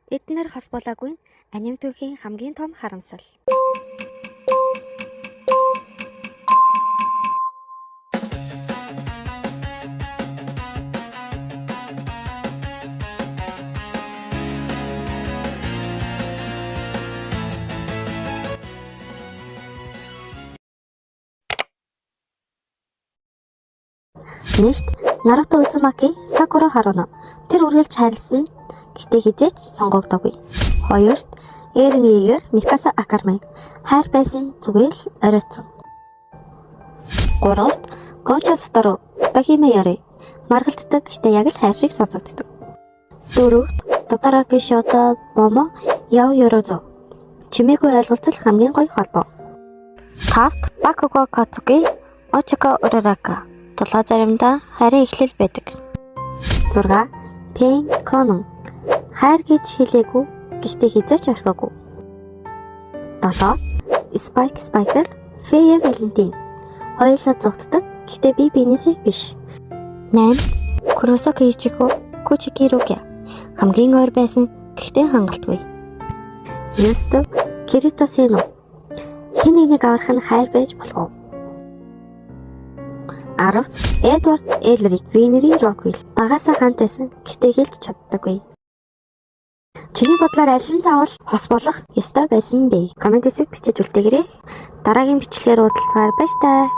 Эднэр хос болоогүй нь аним түүхийн хамгийн том харамсал. Нэгт Наруто Узумаки Сакура Харуно. Тэр үргэлж хайрласан, гэхдээ хэзээ ч сонгогдоогүй. Хоёрт Эрен Егер Микаса Акарман. Хайр байсан, зүгээр л оройтсон. Гуравт Гожо Сатору Отохиме Яри. Маргалддаг, гэхдээ яг л хайр шиг сонсогддог. Дөрөвт Тотороки Шото Момо Яоёрозо. Чимээгүй ойлголцол хамгийн гоё холбоо. Тавт Бакуго Кацуки Очико Урарaka. Тулгаа заримдаа хайрын эхлэл байдаг. 6. Пен Конон. Хайр гэж хэлээгүй, гэхдээ хэзээ ч орхиогүй. 7. Spike Spiker Фея Валентин. Хоёулаа зугтдаг, гэхдээ бие биенээсээ биш. 8. Куросаки Ичиго Кучики Рука. Хамгийн ойр байсан, гэхдээ хангалтгүй. 9. Кирито Сино. Хэн нэгнийг аврах нь хайр байж болох уу? 10-т Эдвард Элрик Венери Роквилл. Багаасаа хаант байсан, гэхдээ хэлж чаддаггүй. Чиний бодлоор аль нь заавал хос болох ёстой байсан бэ? Comment хэсэгт бичиж үлдээгээрэй. Дараагийн бичлэгээр уулзцаар баяртай.